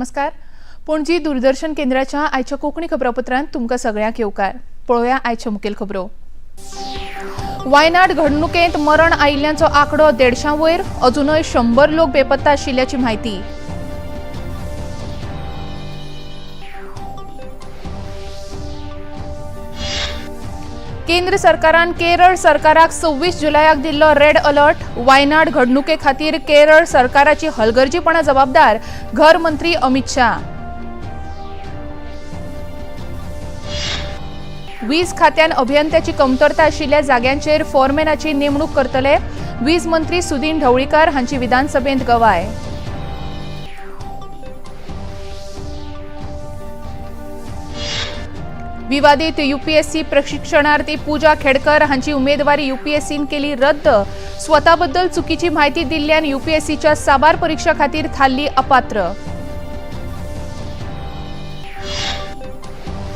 नमस्कार. पणजी दूरदर्शन केंद्राच्या आयच्या कोंकणी खबरापत्रांत तुमकां सगळ्यांक येवकार. पळोवया आयच्यो मुखेल खबरो. वायनाड घडणुकेंत मरण आयिल्ल्यांचो आंकडो 150 वयर, अजूनय 100 लोक बेपत्ता आशिल्ल्याची म्हायती. केंद्र सरकारान केरळ सरकाराक 26 जुलयाक दिल्लो रेड अलर्ट. वायनाड घडणुके खातीर केरळ सरकाराची हलगर्जीपणा जबाबदार, घर मंत्री अमित शाह. वीज खात्यान अभियंत्याची कमतरता आशिल्ल्या जाग्यांचेर फोरमॅनाची नेमणूक करतले, वीज मंत्री सुदीन ढवळीकार हांची विधानसभेंत गवाय. विवादित यूपीएससी प्रशिक्षणार्थी पूजा खेडकर हांची उमेदवारी यूपीएससीन केली रद्द. स्वताबद्दल चुकीची म्हायती दिल्ल्यान यूपीएससीच्या साबार परीक्षा खातीर थारली अपात्र.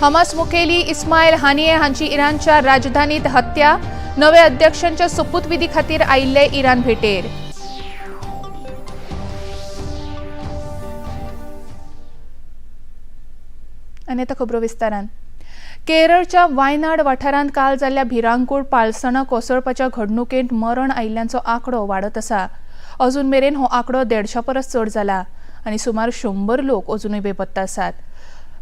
हमास मुखेली इस्मायल हानिये हांची इराणच्या राजधानीत हत्या. नवे अध्यक्षांच्या सोपूतविधी खातीर आयिल्ले इराण भेटेर. आनी आतां खबरो विस्तारान. केरळच्या वायनाड वाठारांत काल जाल्ल्या भिरांकूळ पालसणां कोसळपाच्या घडणुकेंत मरण आयिल्ल्यांचो आंकडो वाडत आसा. अजून मेरेन हो आंकडो 150 परस चड जाला आनी सुमार 100 लोक अजुनूय बेपत्ता आसात.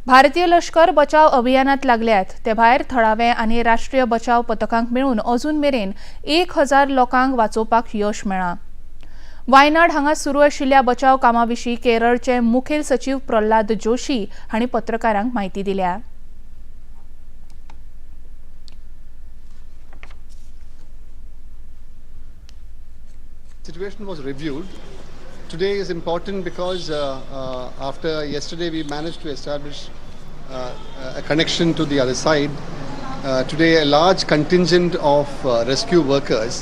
भारतीय लश्कर बचाव अभियानात लागल्यात. ते भायर थळावे आनी राष्ट्रीय बचाव पथकांक मेळून अजून मेरेन 1000 लोकांक वाचोवपाक यश मेळ्ळां. वायनाड हांगा सुरू आशिल्ल्या बचाव कामा विशीं केरळचे मुखेल सचीव प्रल्हाद जोशी हांणी पत्रकारांक म्हायती दिल्या. Situation was reviewed. Today is important because after yesterday we managed to establish a connection to the other side. Today a large contingent of rescue workers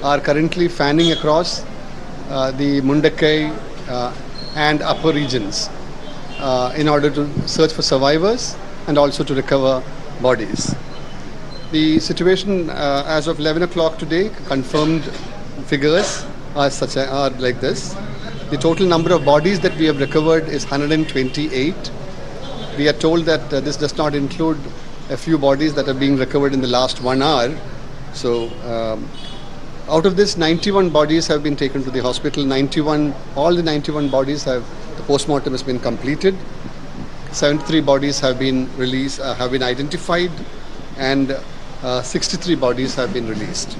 are currently fanning across the Mundakkai and upper regions in order to search for survivors and also to recover bodies. The situation as of 11 o'clock today, confirmed figures are such a, are like this. The total number of bodies that we have recovered is 128. We are told that this does not include a few bodies that are being recovered in the last 1 hour. So out of this, 91 bodies have been taken to the hospital. 91, all the 91 bodies have, the postmortem has been completed. 73 bodies have been released, have been identified, and 63 bodies have been released.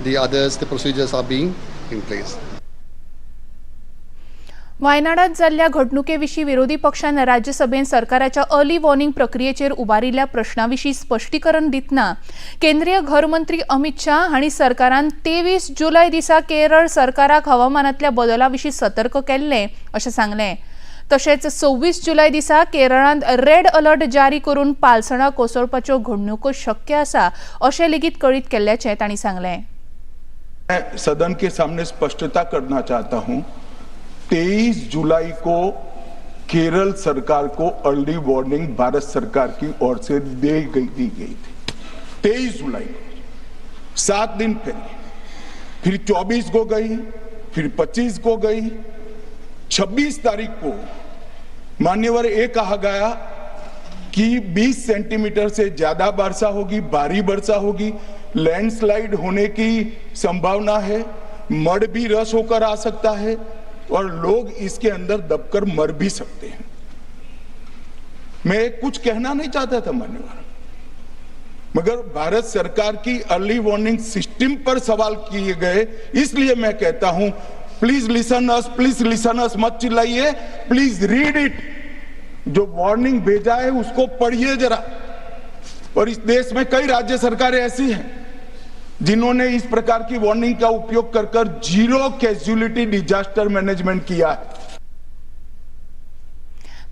The others, the procedures are being in place. वायनाडात जाल्ल्या घडणुके विशीं विरोधी पक्षान राज्यसभेन सरकाराच्या early warning प्रक्रियेचेर उबारिल्ल्या प्रश्ना विशीं स्पश्टीकरण दितना केंद्रीय घरमंत्री अमित शाह हांणी सरकारान 23 जुलय दिसा केरळ सरकाराक हवामानांतल्या बदला विशीं सतर्क केल्लें अशें सांगलें. तशेंच 26 जुलय दिसा केरळांत रेड अलर्ट जारी करून पालसणां कोसळपाच्यो घडणुको शक्य आसा अशें लेगीत कळीत केल्ल्याचें तांणी सांगलें. मैं सदन के सामने स्पष्टता करना चाहता हूं, 23 जुलाई को केरल सरकार को अर्ली वार्निंग भारत सरकार की ओर से दी गई थी। 23 जुलाई को, 7 दिन पहले, फिर 24 को गई, फिर 25 को गई, 26 तारीख को मान्यवर ये कहा गया कि 20 सेंटीमीटर से ज्यादा वर्षा होगी, भारी वर्षा होगी, लैंडस्लाइड होने की संभावना है, मड भी रस होकर आ सकता है और लोग इसके अंदर दबकर मर भी सकते हैं। मैं कुछ कहना नहीं चाहता था मान्यवर, मगर भारत सरकार की अर्ली वार्निंग सिस्टम पर सवाल किए गए, इसलिए मैं कहता हूं please listen us, please listen us, मत चिल्लाइए, प्लीज रीड it. जो वार्निंग भेजा है उसको पढ़िए जरा। और इस देश में कई राज्य सरकारें ऐसी हैं जिन्होंने इस प्रकार की वार्निंग का उपयोग कर कर जीरो कैजुअलिटी डिजास्टर मैनेजमेंट किया है।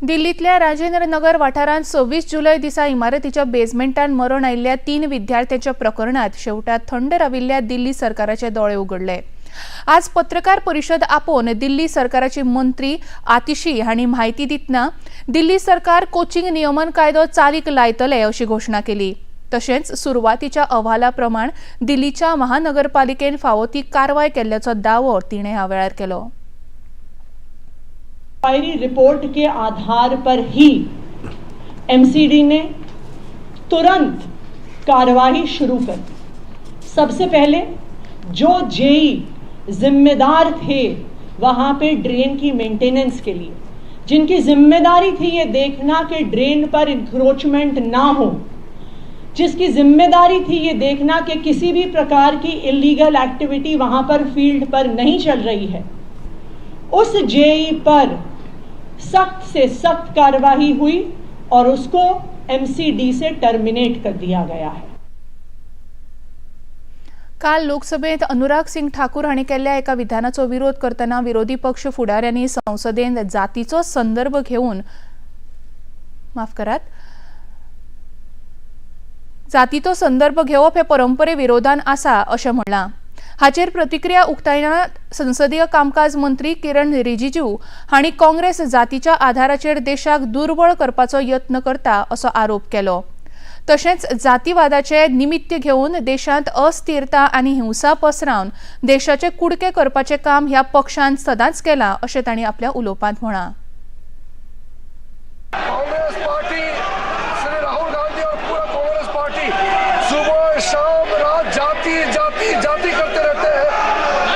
दिल्लीतल्या राजेंद्र नगर वाठारांत 26 जुलय दिसा इमारतीच्या बेजमेंटान मरण आयिल्ल्या 3 विद्यार्थ्यांच्या प्रकरणात शेवटात थंड राविल्ल्या दिल्ली सरकाराचे दोळे उगडले. आज पत्रकार परिशद आपोवन दिल्ली सरकाराचे मंत्री आतिशी हांणी म्हायती दितना दिल्ली सरकार कोचिंग नियमन कायदो चालीक लायतले अशी घोशणा केली. तशेंच सुरवातीच्या अहवाला प्रमाण दिल्लीच्या महानगरपालिकेन फावो ती कारवाय केल्ल्याचो दावो तिणें ह्या वेळार केलो. इंक्वायरी रिपोर्ट के आधार पर ही एमसीडी ने तुरंत कार्रवाई शुरू कर दी। सबसे पहले जो जेई जिम्मेदार थे वहाँ पे ड्रेन की मेंटेनेंस के लिए, जिनकी जिम्मेदारी थी ये देखना कि ड्रेन पर इंक्रोचमेंट ना हो, जिसकी जिम्मेदारी थी ये देखना कि किसी भी प्रकार की इलीगल एक्टिविटी वहाँ पर फील्ड पर नहीं चल रही है, उस जेई पर सख्त से सख्त कार्रवाई हुई और उसको एमसीडी से टर्मिनेट कर दिया गया है। काल लोकसभेत अनुराग सिंग ठाकूर हांणी केल्ल्या एका विधानाचो विरोध करतना विरोधी पक्ष फुडाऱ्यांनी संसदेंत जातीचो संदर्भ घेवन माफ करात जातीचो संदर्भ घेवप हे परंपरे विरोधान आसा अशें म्हणलां। हाचेर प्रतिक्रिया उक्तायना संसदीय कामकाज मंत्री किरण रिजिजू हांणी काँग्रेस जातीच्या आधाराचेर देशाक दुर्बळ करपाचो यत्न करता असो आरोप केलो। तशेंच जातीवादाचे निमित्य घेवन देशांत अस्थिरता आनी हिंसा पसरावन देशाचे कुडके करपाचें काम ह्या पक्षान सदांच केलां अशें तांणी आपल्या उलोवपांत म्हळां। कांग्रेस पार्टी, श्री राहुल गांधी और पूरा कांग्रेस पार्टी सुबह शाम रात जाति जाति जाति करते रहते हैं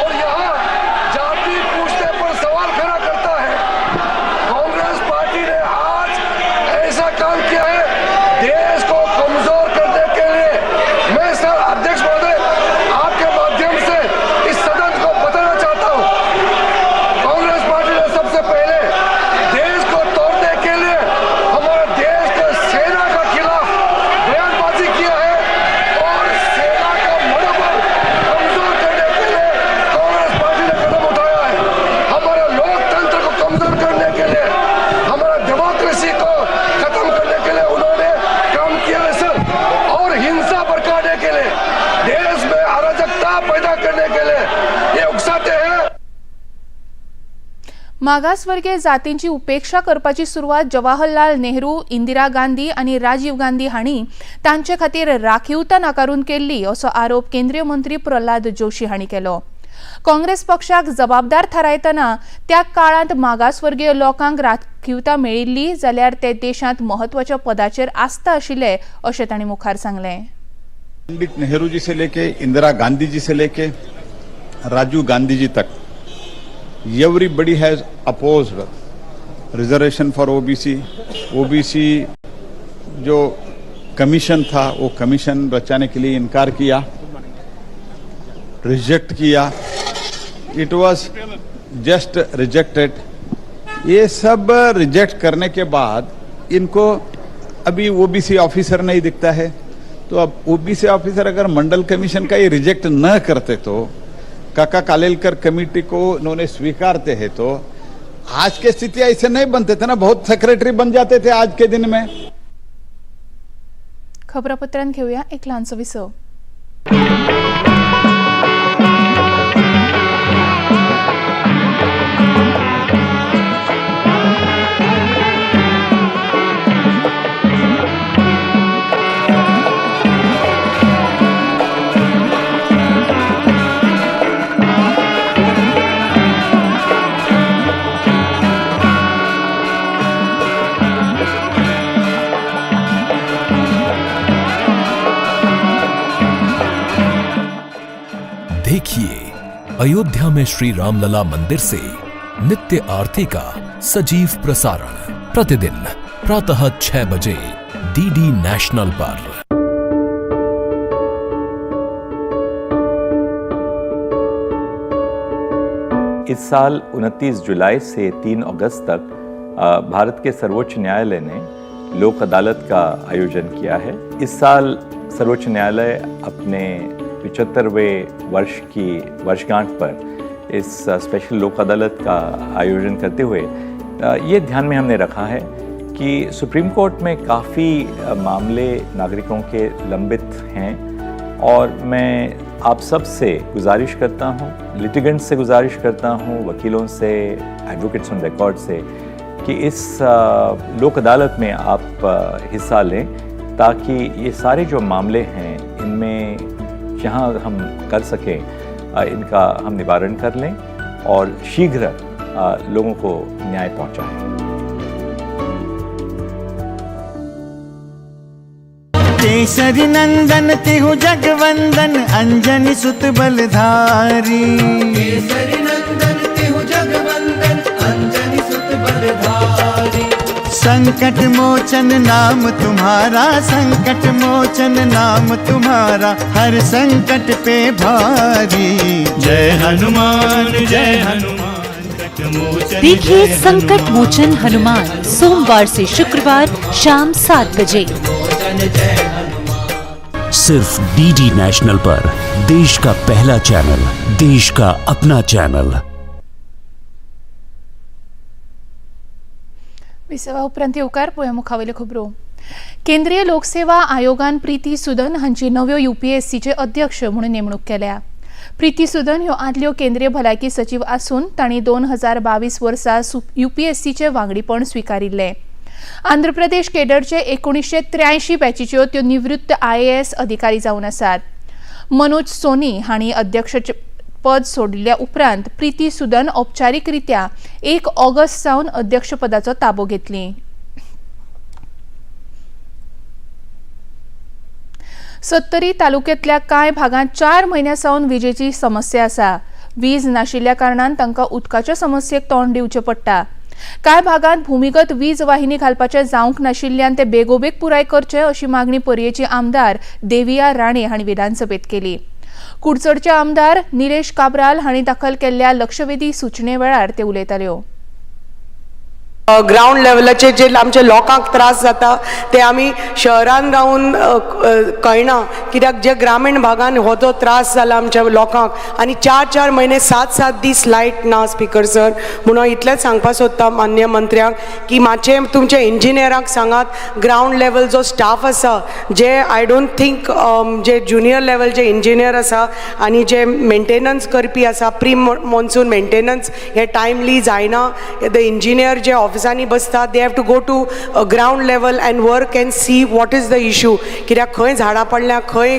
और यहाँ जाति पूछने पर सवाल खड़ा करता है। कांग्रेस पार्टी ने आज ऐसा काम किया है देश को कमजोर करने के लिए। मैं सर अध्यक्ष महोदय आपके माध्यम से इस सदन को बताना चाहता हूँ, कांग्रेस पार्टी ने सबसे पहले देश को तोड़ने के लिए हमारे देश के सेना के खिलाफ बयानबाजी किया है और सेना का मनोबल कमजोर करने के लिए कांग्रेस पार्टी ने कदम उठाया है। हमारे लोकतंत्र को कमजोर करने के लिए, हमारा डेमोक्रेसी को खत्म करने के लिए उन्होंने काम किया है सर, और हिंसा भड़काने के लिए, देश में अराजकता पैदा करने के लिए ये उकसाते हैं। मागासवर्गीय जातींची उपेक्षा करपाची सुरवात जवाहरलाल नेहरू, इंदिरा गांधी आनी राजीव गांधी हांणी तांचे खातीर राखीवता नाकारून केल्ली असो आरोप केंद्रीय मंत्री प्रल्हाद जोशी हांणी केलो। काँग्रेस पक्षाक जबाबदार थारायतना त्या काळांत मागासवर्गीय लोकांक राखीवता मेळिल्ली जाल्यार ते देशांत म्हत्वाच्या पदाचेर आसता आशिल्ले अशें तांणी मुखार सांगलें। पंडित नेहरू जी से लेके इंदिरा गांधी जी से लेके राजीव गांधी जी तक everybody has opposed reservation for OBC. OBC जो कमीशन था वो कमीशन रचाने के लिए इनकार किया, रिजेक्ट किया, it was just rejected. ये सब रिजेक्ट करने के बाद इनको अभी ओबीसी ऑफिसर नहीं दिखता है। तो अब ओबीसी ऑफिसर अगर मंडल कमीशन का ये रिजेक्ट न करते तो काका कालेलकर कमेटी को उन्होंने स्वीकारते हैं तो आज के स्थिति ऐसे नहीं बनते थे ना, बहुत सेक्रेटरी बन जाते थे आज के दिन में। खबरापत्रांत घेऊया एक ल्हानसो विसव। देखिए अयोध्या में श्री रामलला मंदिर से नित्य आरती का सजीव प्रसारण प्रतिदिन प्रातः 6 बजे डीडी नेशनल पर। इस साल 29 जुलाई से 3 अगस्त तक भारत के सर्वोच्च न्यायालय ने लोक अदालत का आयोजन किया है। इस साल सर्वोच्च न्यायालय अपने 75वें वर्ष की वर्षगांठ पर इस स्पेशल लोक अदालत का आयोजन करते हुए ये ध्यान में हमने रखा है कि सुप्रीम कोर्ट में काफ़ी मामले नागरिकों के लंबित हैं और मैं आप सब से गुजारिश करता हूँ, लिटिगेंट्स से गुजारिश करता हूँ, वकीलों से, एडवोकेट्स ऑन रिकॉर्ड से कि इस लोक अदालत में आप हिस्सा लें ताकि ये सारे जो मामले हैं इनमें जहाँ हम कर सकें इनका हम निवारण कर लें और शीघ्र लोगों को न्याय पहुंचाएं। केसरी नंदन तिहु जगवंदन अंजनी सुत बलधारी। केसरी नंदन तिहु जगवंदन अंजनी सुत बलधारी। संकट मोचन नाम तुम्हारा, संकट मोचन नाम तुम्हारा, हर संकट पे भारी। जय हनुमान जय हनुमान। देखिए संकट मोचन हनुमान सोमवार से शुक्रवार शाम 7 बजे सिर्फ डीडी नेशनल पर, देश का पहला चैनल, देश का अपना चैनल। विसवा उपरांत येवकार पळोवया मुखावयल्यो खबरो। केंद्रीय लोकसेवा आयोगान प्रीती सुदन हांची नव्यो यूपीएससीचे अध्यक्ष म्हणून नेमणूक केल्या। प्रीती सुदन ह्यो आदल्यो केंद्रीय भलायकी सचीव आसून तांणी 2022 वर्सा यूपीएससीचे वांगडीपण स्विकारिल्लें। आंध्र प्रदेश केडरचे 1983 बॅचीच्यो त्यो निवृत्त आयएएस अधिकारी जावन आसात। मनोज सोनी हांणी अध्यक्ष पद सोडिल्ल्या उपरांत प्रीती सुदन औपचारीकरित्या 1 ऑगस्ट सावन अध्यक्षपदाचो ताबो घेतली। सत्तरी तालुक्यांतल्या कांय भागांत 4 म्हयन्यां सावन विजेची समस्या आसा। वीज नाशिल्ल्या कारणान तांकां उदकाच्या समस्येक तोंड दिवचें पडटा। कांय भागांत भूमिगत वीज वाहिनी घालपाचें जावंक नाशिल्ल्यान ते बेगोबेग पुराय करचे अशी मागणी पर्येची आमदार देविया राणे हांणी विधानसभेत केली। कुडचडचे आमदार निलेश काब्राल हांणी दाखल केल्ल्या लक्षवेधी सूचने वेळार ते उलयताल्यो। ग्रावंड लेवलाचेर जे आमच्या लोकांक त्रास जाता ते आमी शहरान रावन कळना, कित्याक जे ग्रामीण भागान हो जो त्रास जाला आमच्या लोकांक आनी 4-4 म्हयने 7-7 दीस लायट ना स्पीकर सर। म्हणून इतलेंच सांगपाक सोदता मान्य मंत्र्यांक की मातशें तुमच्या इंजिनियरांक सांगात ग्रावंड लेवल जो स्टाफ आसा जे I don't think J junior level J engineer आसा आनी जे मेंटेनन्स करपी आसा प्री मॉन्सून मेंटेनन्स हे टायमली जायना। The engineer जे ऑफिसांनी बसता they have to go to ground level and work and see what is the issue, कित्याक खंय झाडां पडल्या खंय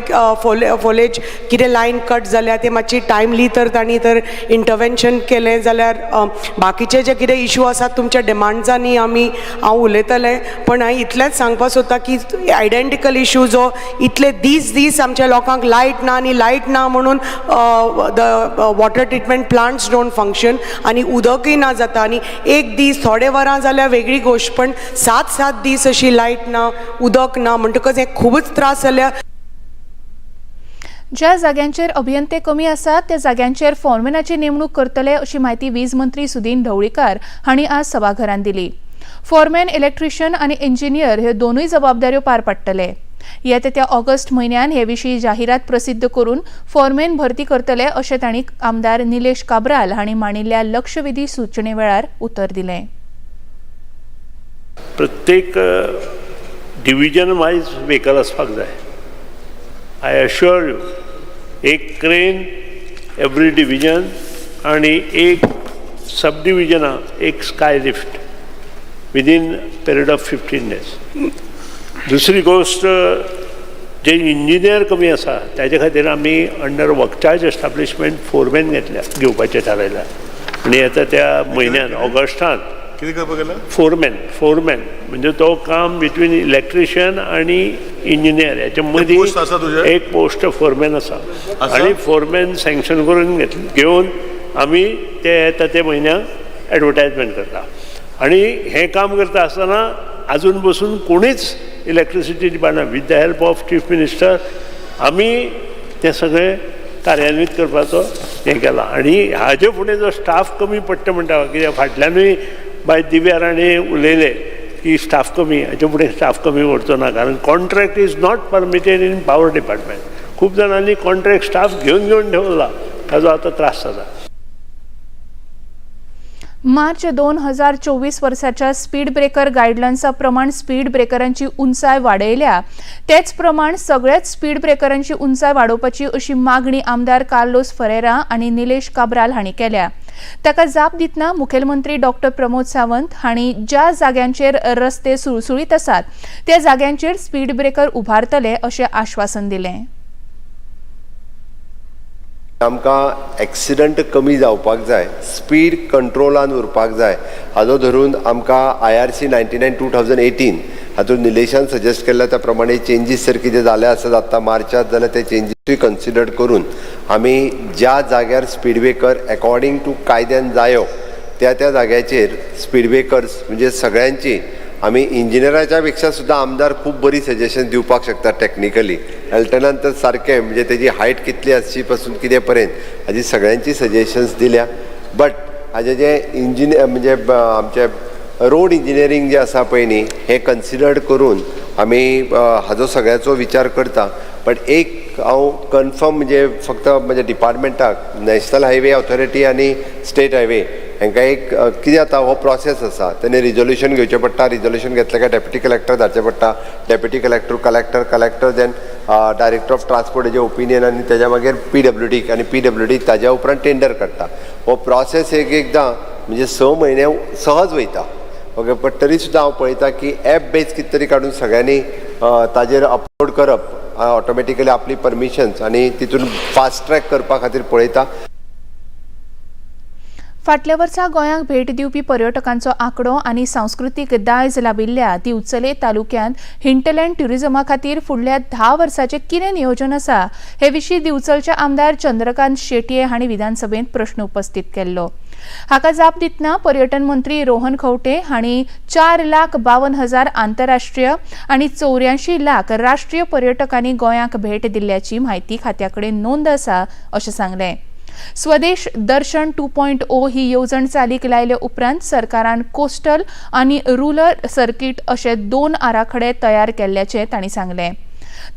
फोलेज कितें लायन कट जाल्या ते मातशी टायमली तर तांणी तर इंटरवेन्शन केलें जाल्यार बाकीचे जे कितें इशू आसात तुमच्या डिमांड्सांनी आमी हांव उलयतलें। पण हांवें इतलेंच सांगपाक सोदता की आयडेंटिकल इशू जो इतले दीस दीस आमच्या लोकांक लायट ना आनी लायट ना म्हणून the water treatment plants don't function आनी उदकूय ना जाता आनी एक दीस थोडे वरां जाल्यार वेगळी गोश्ट पण 7-7 दीस अशी लायट ना उदक ना म्हणटकच हे खूबच त्रास जाल्या। ज्या जाग्यांचेर अभियंते कमी आसात त्या जाग्यांचेर फॉरमॅनाची नेमणूक करतले अशी म्हायती वीज मंत्री सुदीन ढवळीकार हांणी आज सभाघरांत दिली। फॉरमॅन, इलेक्ट्रिशियन आनी इंजिनियर ह्यो दोनूय जबाबदाऱ्यो पार पाडटले। येता त्या ऑगस्ट म्हयन्यान हे विशीं जाहिरात प्रसिद्ध करून फॉरमॅन भरती करतले अशें तांणी आमदार निलेश काब्राल हांणी मांडिल्ल्या लक्षवेधी सूचने वेळार उतर दिलें। प्रत्येक डिविजन वायज व्हेकल आसपाक जाय। I assure you एक क्रेन एवरी डिविजन आनी एक सब डिविजना एक sky lift within period of 15 days. दुसरी गोश्ट जे इंजिनियर कमी आसा ताजे खातीर आमी under work charge establishment foreman घेतल्या घेवपाचें थारायलां आनी येता त्या म्हयन्यान ऑगस्टान फोरमॅन म्हणजे तो काम बिटवीन इलेक्ट्रिशियन आनी इंजिनियर हेच्या मदीं एक पोस्ट फोरमॅन आसा आनी फोरमॅन सँक्शन करून घेवन आमी ते येता ते म्हयन्याक एडवर्टायजमेंट करता आनी हें काम करता आसतना आजून बसून कोणीच electricity department with the help of chief minister आमी तें सगळें कार्यान्वीत करपाचो हें केलां आनी हाजे फुडें जो स्टाफ कमी पडटा म्हणटा कित्याक फाटल्यानूय बाय दिव्या राणे उलयले की स्टाफ कमी, हाचे फुडें स्टाफ कमी उरचो ना कारण contract is not permitted in power department. खूब जाणांनी कॉन्ट्रॅक्ट स्टाफ घेवन घेवन ठेवला ताजो आतां त्रास जाता। मार्च 2024 वर्साच्या स्पीड ब्रेकर गायडलायन्सा प्रमाण स्पीड ब्रेकरांची उंचाय वाडयल्या, तेच प्रमाण सगळ्याच स्पीड ब्रेकरांची उंचाय वाडोवपाची अशी मागणी आमदार कार्लोस फरेरा आनी निलेश काब्राल हांणी केल्या। ताका जाप दितना मुखेलमंत्री डॉक्टर प्रमोद सावंत हांणी ज्या जाग्यांचेर रस्ते सुळसुळीत आसात त्या जाग्यांचेर स्पीड ब्रेकर उबारतले अशें आश्वासन दिलें। आमकां एक्सिडंट कमी जावपाक जाय, स्पीड कंट्रोलान उरपाक जाय. हाजो धरून आमकां IRC 99/2018 हातूंत निलेशान सजेस्ट केल्ल्या त्या प्रमाणे चेंजीस जर कितें जाले आसत आत्तां मार्चात जाल्यार ते चेंजीसूय कन्सिडर करून आमी ज्या जाग्यार स्पीड ब्रेकर एकॉर्डींग टू कायद्यान जायो त्या त्या जाग्याचेर स्पीड ब्रेकर्स म्हणजे सगळ्यांची आमी इंजिनियराच्या पेक्षा सुद्दां आमदार खूब बरी सजेशन दिवपाक शकता. टॅक्निकली एल्टनान तर सारकें म्हणजे तेजी हायट कितली आसची पासून कितें पर्यंत हाजी सगळ्यांची सजेशन्स दिल्या. बट हाजें जें इंजिनियर म्हणजे आमचें रोड इंजिनियरींग जें आसा पळय न्ही, हें कन्सिडर्ड करून आमी हाजो सगळ्याचो विचार करता. बट एक हांव कन्फर्म म्हणजे फक्त म्हज्या डिपार्टमेंटाक, नॅशनल हायवे ऑथॉरिटी आनी स्टेट हायवे हांकां एक कितें जाता, हो प्रोसेस आसा, तेणे रिजोल्युशन घेवचें पडटा. रिजोल्युशन घेतलें काय डेप्युटी कलेक्टर धाडचें पडटा, deputy collector collector, collector then director of ट्रान्सपोर्टाचें opinion आनी तेज्या मागीर पीडब्ल्यूडी आनी पीडब्ल्यूडी ताज्या उपरांत टेंडर काडटा. हो प्रोसेस एक एकदां म्हणजे 6 म्हयने सहज वयता. ओके, बट तरी सुद्दां हांव पळयता की एप बेज कितें तरी काडून सगळ्यांनी ताजेर अपलोड करप, ऑटोमॅटिकली आपली परमिशन्स आनी तितून फास्ट ट्रॅक करपा खातीर पळयता. फाटल्या वर्सा गोंयांक भेट दिवपी पर्यटकांचो आंकडो आनी सांस्कृतीक दायज लाबिल्ल्या दिवचले तालुक्यांत हिंटलँड ट्युरिझमा खातीर फुडल्या 10 वर्साचें कितें नियोजन आसा हे विशीं दिवचलचे आमदार चंद्रकांत शेटये हांणी विधानसभेंत प्रश्न उपस्थित केल्लो. हाका जाप दितना पर्यटन मंत्री रोहन खंवटे हांणी 4,52,000 आंतरराष्ट्रीय आनी 84 लाख राष्ट्रीय पर्यटकांनी गोंयांक भेट दिल्ल्याची म्हायती खात्या कडेन नोंद आसा अशें सांगलें. स्वदेश दर्शन 2.0 ही येवजण चालीक लायले उपरांत सरकारान कोस्टल आनी रुरल सर्किट अशे 2 आराखडे तयार केल्ल्याचे तांणी सांगलें.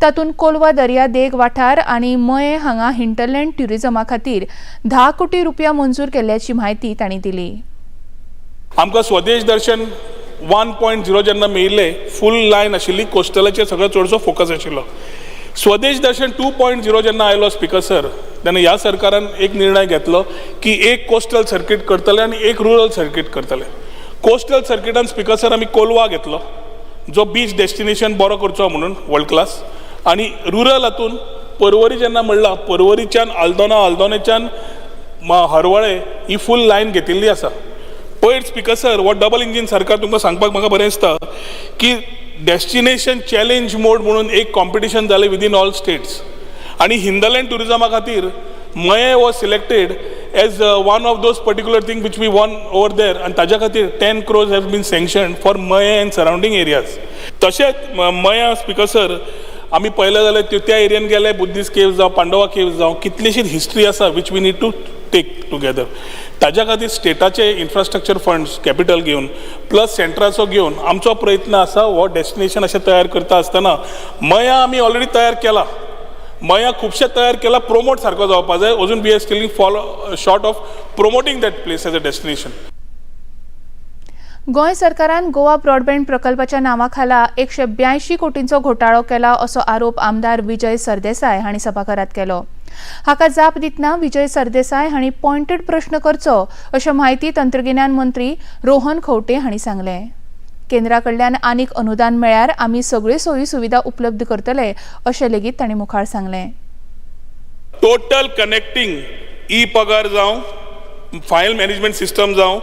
तातूंत कोलवा दर्यादेग वाठार आनी मये हांगा हिंटरलँड ट्युरिझमा खातीर 10 कोटी रुपया मंजूर केल्ल्याची म्हायती तांणी दिली. आमकां स्वदेश दर्शन 1.0 जेन्ना मेळिल्लें, फूल लायन आशिल्ली, कोस्टलाचेर सगळो चडसो फोकस आशिल्लो. स्वदेश दर्शन 2.0 जेन्ना आयलो स्पिकर सर, तेन्ना ह्या सरकारान एक निर्णय घेतलो की एक कोस्टल सर्कीट करतले आनी एक रुरल सर्कीट करतले. कोस्टल सर्किटान स्पिकर सर आमी कोलवा घेतलो, जो बीच डेस्टिनेशन बरो करचो म्हणून वर्ल्ड क्लास, आनी रुरल हातून परवरी जेन्ना म्हणलां, परवरीच्यान आल्दोना, आल्दोनेच्यान हरवळे ही फूल लायन घेतिल्ली आसा. पयर स्पिकर सर हो डबल इंजीन सरकार तुमकां सांगपाक म्हाका बरें दिसता की डेस्टिनेशन चॅलेंज मोड म्हणून एक कॉम्पिटिशन जालें विदीन ऑल स्टेट्स, आनी हिंदलँड ट्युरिजमा खातीर Mayem was selected as one of those particular thing which we won over there, आनी ताज्या खातीर 10 crores have been sanctioned for Mayem and surrounding areas. तशेंच मया स्पिकर सर आमी पळयलें जाल्यार त्या एरियन गेले, बुद्धिस्ट केव्स जावं, पांडवा केव्स जावं, कितलीशीच हिस्ट्री आसा which we need to take together. ताज्या खातीर स्टेटाचे इन्फ्रास्ट्रक्चर फंड्स कॅपिटल घेवन प्लस सेंट्राचो घेवन आमचो प्रयत्न आसा हो डेस्टिनेशन अशें तयार करता आसतना मया आमी ऑलरेडी तयार केला, मया खुबशें तयार केला, प्रोमोट सारको जावपा जाय. अजून we are still fall short of promoting that place as a destination. Goa सरकारान गोवा ब्रॉडबँड प्रकल्पाच्या नांवा खाला 182 कोटींचो घोटाळो केला असो आरोप आमदार विजय सरदेसाय हांणी सभाघरात केलो. हाका जाप दितना विजय सरदेसाय हांणी पॉयंटेड प्रश्न करचो अशें म्हायती तंत्रगिन्यान मंत्री रोहन खंवटे हांणी सांगलें. केंद्रा कडल्यान आनीक अनुदान मेळ्यार आमी सगळ्यो सोयी सुविधा उपलब्ध करतले अशें लेगीत तांणी मुखार सांगलें. टोटल कनेक्टींग ई पगार जावं, फायल मॅनेजमेंट सिस्टम जावं,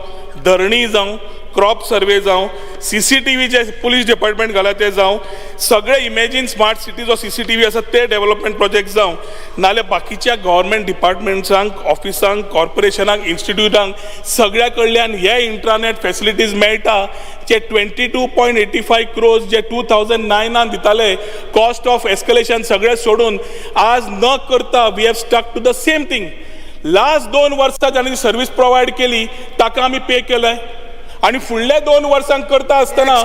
धरणी जावं, क्रॉप सर्वे जावं, सीसीटीव्ही जे पुलीस डिपार्टमेंट घाला ते जावं, सगळे इमेजीन स्मार्ट सिटी जो सीसीटीव्ही आसा ते डेव्हलपमेंट प्रोजेक्ट जावं, नाल्यार बाकीच्या गव्हर्मेंट डिपार्टमेंट्सांक, ऑफिसांक, कॉर्पोरेशनांक, इन्स्टिट्यूटांक सगळ्या कडल्यान हे इंट्रानेट फॅसिलिटीज मेळटा जे 22.85 क्रोर्स जे 2009 दिताले कॉस्ट ऑफ एस्कलेशन सगळें सोडून आज न करता we have stuck to the same thing. Last 2 वर्सां जाणीं सर्वीस प्रोवायड केली ताका आमी पे केलें आनी फुडल्या 2 वर्सांक करता आसतना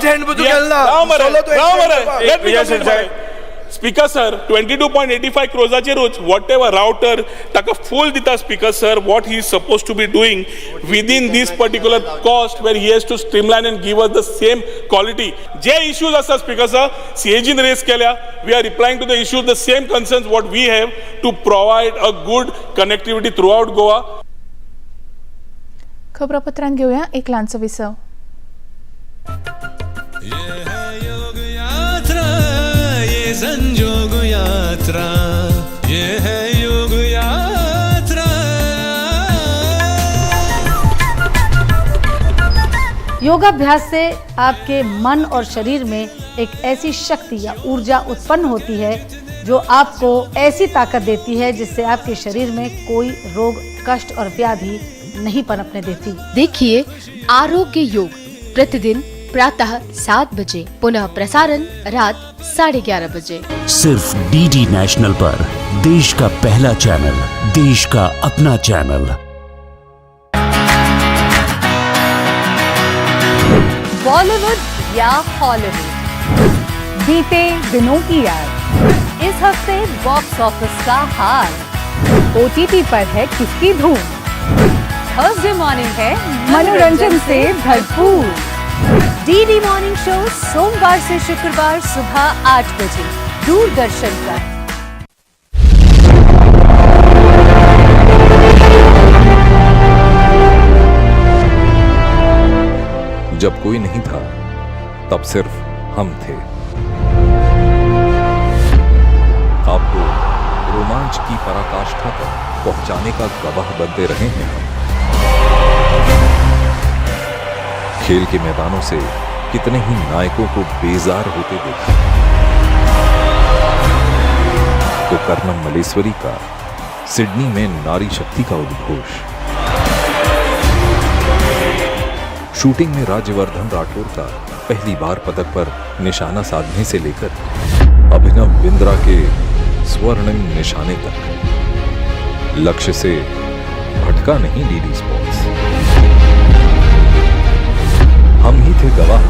speaker sir 22.85 क्रोजाचेरूच what ever router ताका फूल दिता speaker sir what he is suppose to be doing within this particular cost where he has to streamline and give us the same quality. J issues आसा speaker sir सीएजीन rays केल्या, we are replying to the issues, the same concerns what we have to provide a good connectivity throughout Goa. खबरापत्रांत घेऊया एक ल्हानसो विसव. ये संजोग यात्रा, ये है योग यात्रा. योगाभ्यास से आपके मन और शरीर में एक ऐसी शक्ति या ऊर्जा उत्पन्न होती है जो आपको ऐसी ताकत देती है जिससे आपके शरीर में कोई रोग, कष्ट और व्याधि नहीं पनपने देती। देखिए आरोग्य योग प्रतिदिन प्रातः 7 बजे, पुनः प्रसारण रात 11:30 बजे। सिर्फ डीडी नेशनल पर देश का पहला चैनल, देश का अपना चैनल। बॉलीवुड या हॉलीवुड, बीते दिनों की याद, इस हफ्ते बॉक्स ऑफिस का हाल, ओटीटी पर है किसकी धूम, थर्सडे मॉर्निंग है मनोरंजन से भरपूर। डीडी मॉर्निंग शो सोमवार से शुक्रवार सुबह 8 बजे दूरदर्शन पर। जब कोई नहीं था तब सिर्फ हम थे। आपको रोमांच की पराकाष्ठा तक पहुंचाने का गवाह बनते रहे हैं हम। खेल के मैदानों से कितने ही नायकों को बेजार होते देखा। तो कर्णम मल्लेश्वरी का सिडनी में नारी शक्ति का उद्घोष, शूटिंग में राज्यवर्धन राठौर का पहली बार पदक पर निशाना साधने से लेकर अभिनव बिंद्रा के स्वर्णिम निशाने तक, लक्ष्य से भटका नहीं डीडी स्पोर्ट्स। हम ही थे गवाह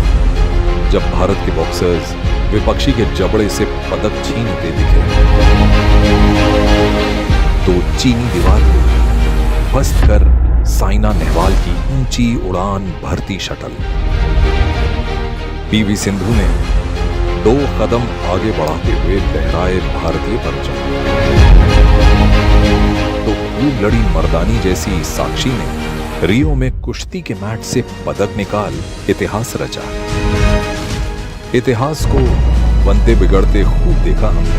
जब भारत के बॉक्सर्स विपक्षी के जबड़े से पदक छीनते दिखे, तो चीनी दीवार को ध्वस्त कर साइना नेहवाल की ऊंची उड़ान भरती शटल। पीवी सिंधु ने 2 कदम आगे बढ़ाते हुए लहराए भारतीय परचम, तो खूब लड़ी मर्दानी जैसी साक्षी ने रियो में कुश्ती के मैट से पदक निकाल इतिहास रचा। इतिहास को बनते बिगड़ते खूब देखा हमने।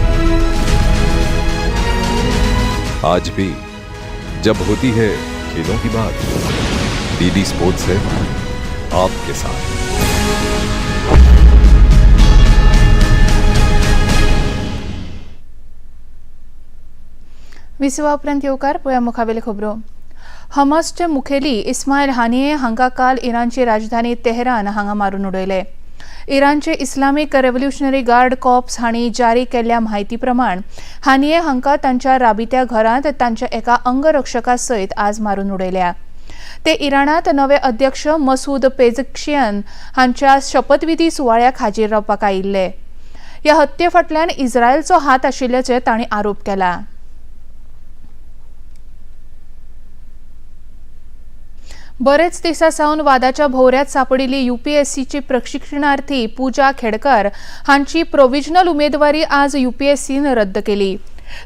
आज भी जब होती है खेलों की बात, डीडी स्पोर्ट्स है आपके साथ। विसवा उपरांत येवकार पळोवया मुखावेले खबरो। हमासचे मुखेली इस्मायल हानिये हांकां काल इराणची राजधानी तेहरान हांगा मारून उडयले। इराणचे इस्लामिक रेव्होल्युशनरी गार्ड कॉर्प्स हांणी जारी केल्ल्या म्हायती प्रमाण हानिये हांकां तांच्या राबित्या घरांत तांच्या एका अंगरक्षका सयत आज मारून उडयल्या। ते इराणांत नवे अध्यक्ष मसूद पेजक्शियन हांच्या शपथविधी सुवाळ्याक हाजीर रावपाक आयिल्ले। ह्या हत्ये फाटल्यान इस्रायलचो हात आशिल्ल्याचें तांणी आरोप केला। बरेच दिसा सावन वादाच्या भोवऱ्यात सापडिल्ली यूपीएससीची प्रशिक्षणार्थी पूजा खेडकर हांची प्रोविजनल उमेदवारी आज यूपीएससीन रद्द केली।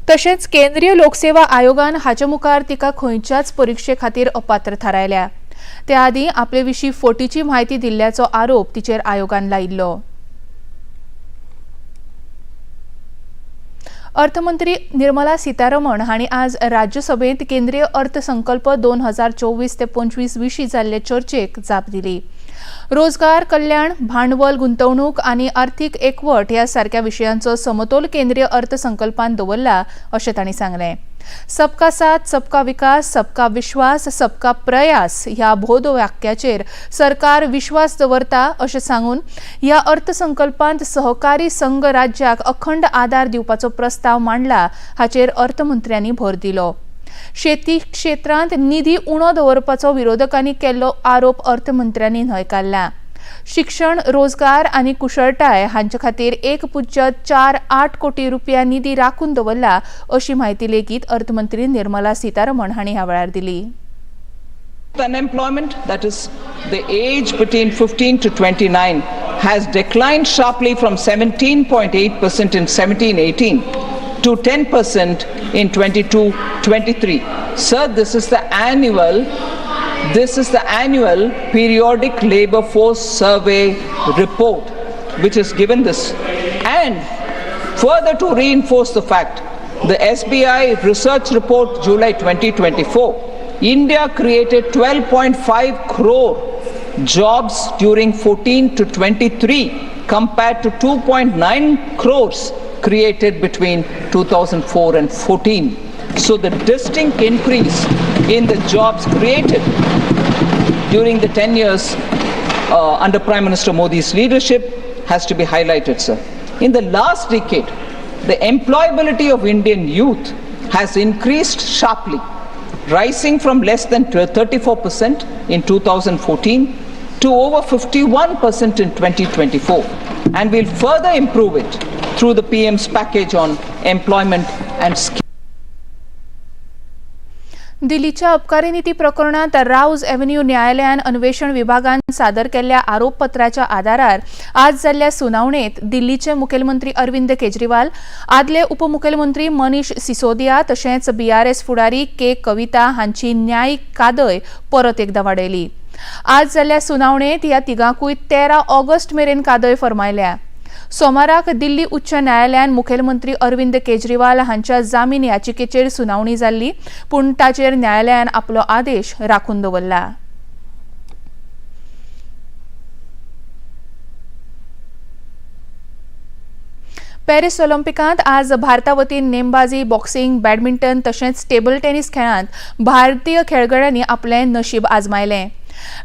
तशेंच केंद्रीय लोकसेवा आयोगान हाचे मुखार तिका खंयच्याच परिक्षे खातीर अपात्र थारायल्या। त्या आदीं आपले विशीं फटीची म्हायती दिल्ल्याचो आरोप तिचेर आयोगान लायिल्लो। अर्थमंत्री निर्मला सीतारमण हांणी आज राज्यसभेंत केंद्रीय अर्थसंकल्प 2024 ते 25 विशीं जाल्ले चर्चेक जाप दिली। रोजगार, कल्याण, भांडवल गुंतवणूक आनी आर्थीक एकवट ह्या सारक्या विशयांचो समतोल केंद्रीय अर्थसंकल्पान दवरला अशें तांणी सांगलें। सबका साथ, सबका विकास, सबका विश्वास, सबका प्रयास ह्या बोधवाक्याचेर सरकार विश्वास दवरता अशें सांगून ह्या अर्थसंकल्पांत सहकारी संघ राज्याक अखंड आदार दिवपाचो प्रस्ताव मांडला हाचेर अर्थमंत्र्यांनी भर दिलो। शेती क्षेत्रांत निधी उणो दवरपाचो विरोधकांनी केल्लो आरोप अर्थमंत्र्यांनी न्हयकारला। शिक्षण, रोजगार आनी कुशळटाय हांचे खातीर 1.48 कोटी रुपया निधी राखून दवरला अशी म्हायती लेगीत अर्थमंत्री निर्मला सीतारमण हांणी ह्या वेळार दिली। Unemployment, that is the age between 15 to 29, has declined sharply from 17.8% in 17-18 to 10% in 22-23. Sir, this is the annual periodic labor force survey report which is given this. And further to reinforce the fact, the SBI research report July 2024, India created 12.5 crore jobs during 14 to 23 compared to 2.9 crores created between 2004 and 14. So the distinct increase in the jobs created during the 10 years under Prime Minister Modi's leadership has to be highlighted, sir. In the last decade, the employability of Indian youth has increased sharply, rising from less than 34% in 2014 to over 51% in 2024, and we'll further improve it through the PM's package on employment and skills. दिल्लीच्या अबकारी नीती प्रकरणात राऊज avenue न्यायालयान अन्वेषण विभागान सादर केल्ल्या आरोपपत्राच्या आदारार आज जाल्ल्या सुनावणेत दिल्लीचे मुखेलमंत्री अरविंद केजरीवाल, आदले उपमुखेलमंत्री मनीष सिसोदिया तशेंच बीआरएस फुडारी के कविता हांची न्यायीक कादय परत एकदा वाडयली. आज जाल्ल्या सुनावणेत ह्या तिगांकूय 13 ऑगस्ट मेरेन कादय फर्मायल्या. सोमाराक दिल्ली उच्च न्यायालयान मुखेलमंत्री अरविंद केजरीवाल हांच्या जामीन याचिकेचेर सुनावणी जाल्ली, पूण ताचेर न्यायालयान आपलो आदेश राखून दवरला. पॅरिस ऑलिम्पिकांत आज भारता वतीन नेमबाजी, बॉक्सिंग, बॅडमिंटन तशेंच टेबल टेनिस खेळांत भारतीय खेळगड्यांनी आपलें नशीब आजमायलें.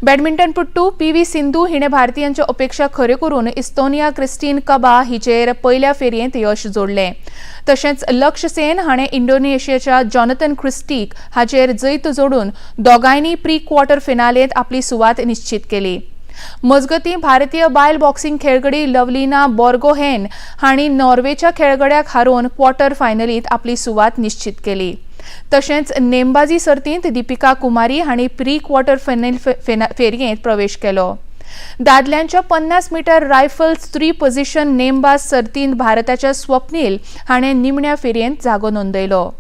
बॅडमिंटनपटू पी.व्ही. सिंधू हिणे भारतीयांच्यो अपेक्षा खऱ्यो करून इस्तोनिया क्रिस्टीन कबा हिचेर पयल्या फेरयेंत यश जोडलें. तशेंच लक्ष्य सेन हाणें इंडोनेशियाच्या जॉनथन क्रिस्टीक हाचेर जैत जोडून दोगांयनी प्री क्वॉर्टर फिनालेंत आपली सुवात निश्चित केली. मजगतीं भारतीय बायल बॉक्सिंग खेळगडी लवलीना बोर्गोहेन हांणी नॉर्वेच्या खेळगड्याक हारोवन क्वॉर्टर फायनलींत आपली सुवात निश्चित केली. तशेंच नेमबाजी सर्तींत दीपिका कुमारी हांणी प्री क्वॉर्टर फायनल फेरयेंत प्रवेश केलो. दादल्यांच्या 50 मीटर रायफल स्त्री पोझिशन नेमबाज सर्तींत भारताच्या स्वप्नील हाणें निमण्या फेरयेंत जागो नोंदयलो.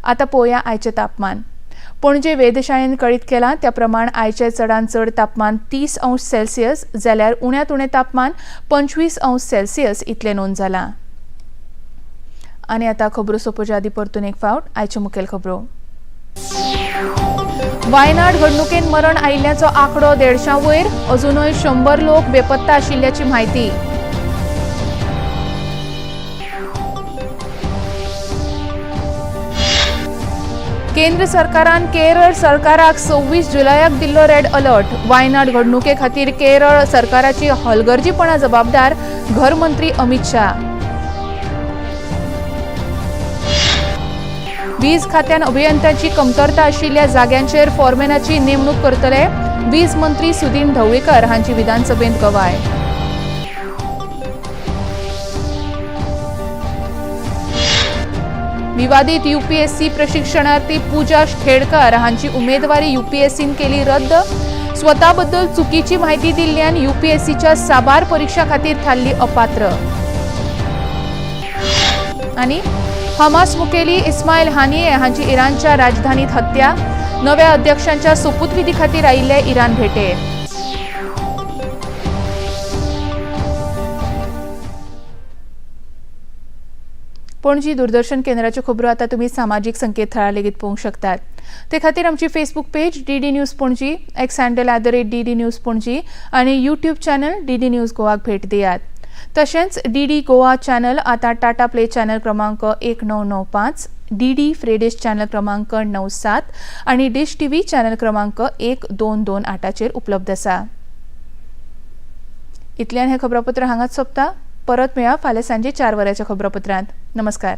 आतां पळोवया आयचें तापमान. पणजे वेधशाळेन कळीत केलां त्या प्रमाण आयचें चडांत चड तापमान 30 अंश सेल्सियस जाल्यार उण्यांत उणें तापमान 25 अंश सेल्सियस इतलें नोंद जालां. आनी आतां खबरो सोंपोवच्या आदीं परतून एक फावट आयच्यो मुखेल खबरो. वायनाड घडणुकेन मरण आयिल्ल्याचो आंकडो 150 वयर, अजुनूय 100 लोक बेपत्ता आशिल्ल्याची म्हायती. केंद्र सरकारान केरळ सरकाराक 26 जुलयाक दिल्लो रेड अलर्ट. वायनाड घडणुके खातीर केरळ सरकाराची हलगर्जीपणा जबाबदार, घरमंत्री अमित शाह. वीज खात्यान अभियंत्यांची कमतरता आशिल्ल्या जाग्यांचेर फॉरमॅनाची नेमणूक करतले, वीज मंत्री सुदीन ढवळीकर हांची विधानसभेंत गवाय. विवादीत यूपीएससी प्रशिक्षणार्थी पूजा खेडकर हांची उमेदवारी यूपीएससीन केली रद्द. स्वताबद्दल चुकीची माहिती दिल्ल्यान यूपीएससीच्या साबार परीक्षा खातीर थारली अपात्र. आनी हमास मुखेली इस्मायल हानिये हांची इराणच्या राजधानीत हत्या. नव्या अध्यक्षांच्या सोपूतविधी खातीर आयिल्ले इराण भेटेर. पणजी दूरदर्शन केंद्राच्यो खबरो आतां तुमी सामाजीक संकेतथळार लेगीत पळोवंक शकतात. ते खातीर आमची Facebook page DD news Panaji, X handle @DD news Panaji आनी यूट्यूब चॅनल DD news गोवाक भेट दियात. तशेंच डीडी गोवा चॅनल आतां टाटा प्ले चॅनल क्रमांक 1995, डीडी फ्रेडिश चॅनल क्रमांक 97 आनी डिश टीव्ही चॅनल क्रमांक 1228चेर उपलब्ध आसा. इतल्यान हें खबरापत्र हांगाच सोंपता. परत मेळया फाल्यां सांजे 4 वरांच्या खबरापत्रांत. नमस्कार.